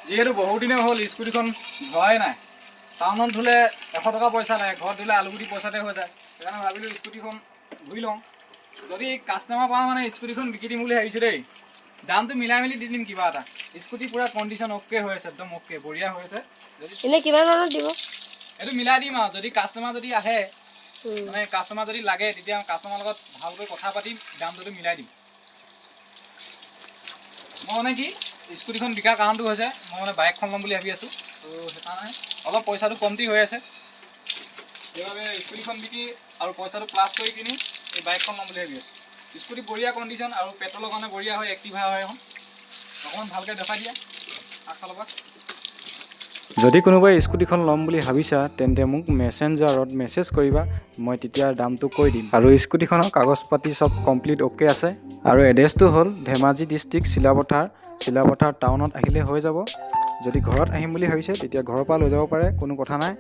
যিহেতু বহুত দিনে হ'ল স্কুটিখন ধোৱাই নাই। টাউনত ধুলে 100 টকা পইচা লাগে, ঘৰত ধুলে আলুগুটি পইচাতে হৈ যায়। সেইকাৰণে ভাবিলোঁ স্কুটিখন ধুই লওঁ। যদি কাষ্টমাৰ পাওঁ, মানে স্কুটিখন বিকি দিম বুলি ভাবিছোঁ দেই। দামটো মিলাই মেলি দি দিম কিবা এটা। স্কুটি পূৰা কণ্ডিশ্যন অ'কে হৈ আছে, একদম অ'কে, বঢ়িয়া হৈ আছে। যদি এনেই কিমান মানত দিব? এইটো মিলাই দিম আৰু যদি কাষ্টমাৰ যদি আহে, মানে কাষ্টমাৰ যদি লাগে, তেতিয়া কাষ্টমাৰ লগত ভালকৈ কথা পাতি দামটো মিলাই দিম। মই মানে কি, স্কুটিখন বিকাৰ কাৰণটো হৈছে মই মানে বাইকখন ল'ম বুলি ভাবি আছোঁ। ত' সেইকাৰণে অলপ পইচাটো কমটি হৈ আছে। সেইবাবে স্কুটিখন বিকি আৰু পইচাটো প্লাছ কৰি কিনি এই বাইকখন ল'ম বুলি ভাবি আছোঁ। স্কুটি বঢ়িয়া কণ্ডিশ্যন আৰু পেট্ৰলৰ কাৰণে বঢ়িয়া হয়, এক্টিভা হয় এখন। অকণমান ভালকৈ দেখাই দিয়া আগফালৰ পৰা। যদি কোনোবাই স্কুটিখন ল'ম বুলি ভাবিছা, তেন্তে মোক মেছেঞ্জাৰত মেছেজ কৰিবা। মই তেতিয়া দামটো কৈ দিম। আৰু স্কুটিখনৰ কাগজ পাতি চব কমপ্লিট অ'কে আছে। আৰু এড্ৰেছটো হ'ল ধেমাজি ডিষ্ট্ৰিক্ট, চিলাপথাৰ। চিলাপথাৰ টাউনত আহিলে হৈ যাব। যদি ঘৰত আহিম বুলি ভাবিছে, তেতিয়া ঘৰৰ পৰা লৈ যাব পাৰে, কোনো কথা নাই।